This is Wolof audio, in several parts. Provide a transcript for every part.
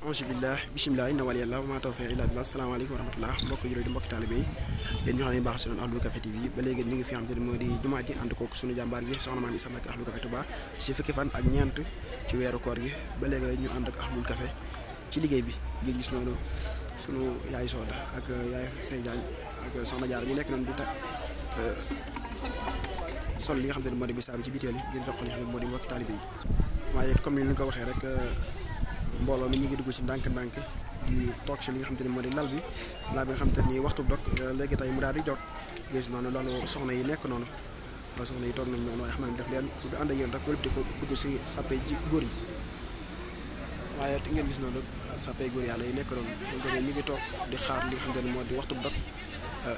auzu billah bismillah inna waliyallah ma tawfiq illa billah asalaamaaleykum wa rahmatullah mbokk jullit di mbokk taalibe yi yéen ñoo xam ne baax si doon Ahlu Café TV ba léegi ñu ngi fi xam te ne moo di jumaa ji ànd kook suñu jàmbaar gi soxna Maam Issa Mbacké Ahlu Café Touba si fukki fan ak ñeent ci weeru koor gi ba léegi rek ñu ànd ak Ahlu Café ci liggéey bi ngir gis noonu sunu yaay Soda ak yaay Sey Diagne ak soxna Jaara ñu nekk noonu di teg sol li nga xam te ne moo di bisaab ci biteel yi ngir jox ko li nga xam ne moo di mbokk taalibe yi waaye comme ni ñu ko waxee rek mbooloo mi ñu ngi dugg si ndànk-ndànk di toog si li nga xam te ne moo di lal bi lal bi nga xam te ni waxtu dog léegi tey mu daal di jot gis noonu loolu soxna yi nekk noonu waaye soxna yi toog nañ noonu waaye xam naa ne def leen du ànd ak yéen rek wala di ko dugg si sàppe ji góor yi waaye ngeen gis noonu sàppe góor yàlla yi nekk noonu donc ñu ngi toog di xaar li nga xam te ne moo di waxtu dog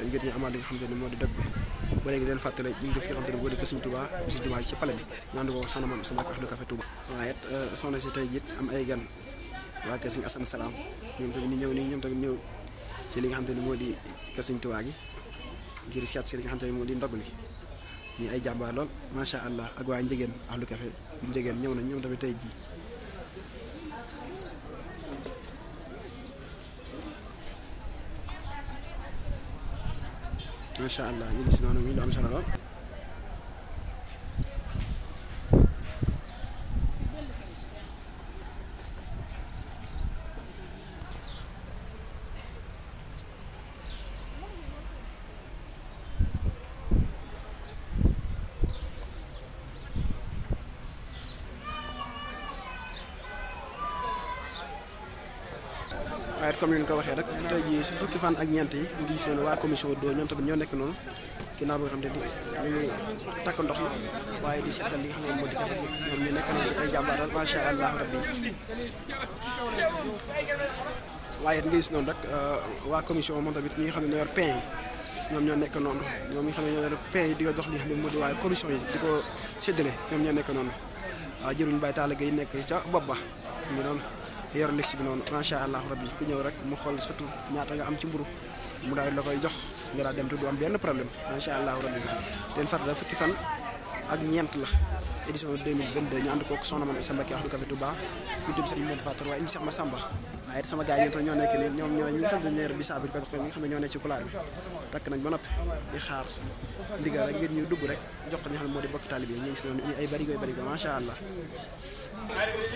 ngir ñu amaat li nga xam te ne moo di dog bi ba léegi leen fàttale ñu ngi fi xam te ne moo di ko Sëriñ Tuubaa bi si jumaa ci pale bi ñu ànd ko soxna Maam Issa Mbacké Ahlu Café Touba waaye soxna si tey jit am ay gan waa kër Sëriñ Assane Salam ñoom tamit ñu ñëw nii ñoom tamit ñëw ci li nga xam te ne moo di kër Sëriñ Tuubaa gi ngir seet si li nga xam te ne moo di ndog li ñii ay jàmbaar lool macha allah ak waa Njëgeen Ahlu Café bu Njëgeen ñëw nañ ñoom tamit tey jii macha allah ñu ngi si noonu muy lu am solo lool waaye comme ni ñu ko waxee rek tey jii su fukki fan ak ñeent yi ngi seen waa commission d'eau ñoom tamit ñoo nekk noonu ginnaaw bi nga xam ne ñu ngi takk ndox mi waaye di seetal li nga xam ne moo di café ñoom ñu nekk noonu ay jàmbaaral macha allah rabbi waaye nga gis noonu rek waa commission moom tamit ñi nga xam ne ñoo yor pain yi ñoom ñoo nekk noonu ñoom ñi nga xam ne ñoo yor pain yi di ko jox li nga xam ne moo di waaye commission yi di ko séddale ñoom ñoo nekk noonu waaw jëruñ Baye Talla Gueye nekk ca bopp ba ngi noonu yor lex bi noonu macha allah rabbi ku ñëw rek mu xool surtout ñaata nga am ci mburu mu daal la koy jox nga daal dem te du am benn problème macha allah rabbi den fàttali fukki fan ak ñeent la édition 2022 ñu ànd kook soxna Maam Issa Mbacké Ahlu Café Touba ñu dem Serigne Modou Fatou waaye indi Cheikh Massamba waaye sama gars yi ñoo nekk nii ñoom ñooy ñi nga xam ne ñoo yor bisaab bi ko jox ñi nga xam ne ñoo nekk ci kulaar bi takk nañ ba noppi di xaar ndigal rek ngir ñu dugg rek jox ko ñi nga xam ne moo di bokk taalibe yi ñu ngi si noonu ay barigo macha allah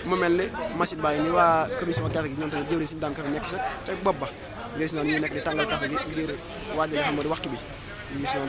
mu mel ni machine baa ngi nii waa commission café gi ñoom tamit jëwri si daan café nekk ca bopp ba nga gis noonu ñu nekk di tàngal café gi ngir waajal nga xam moo di waxtu bi ñu gis noonu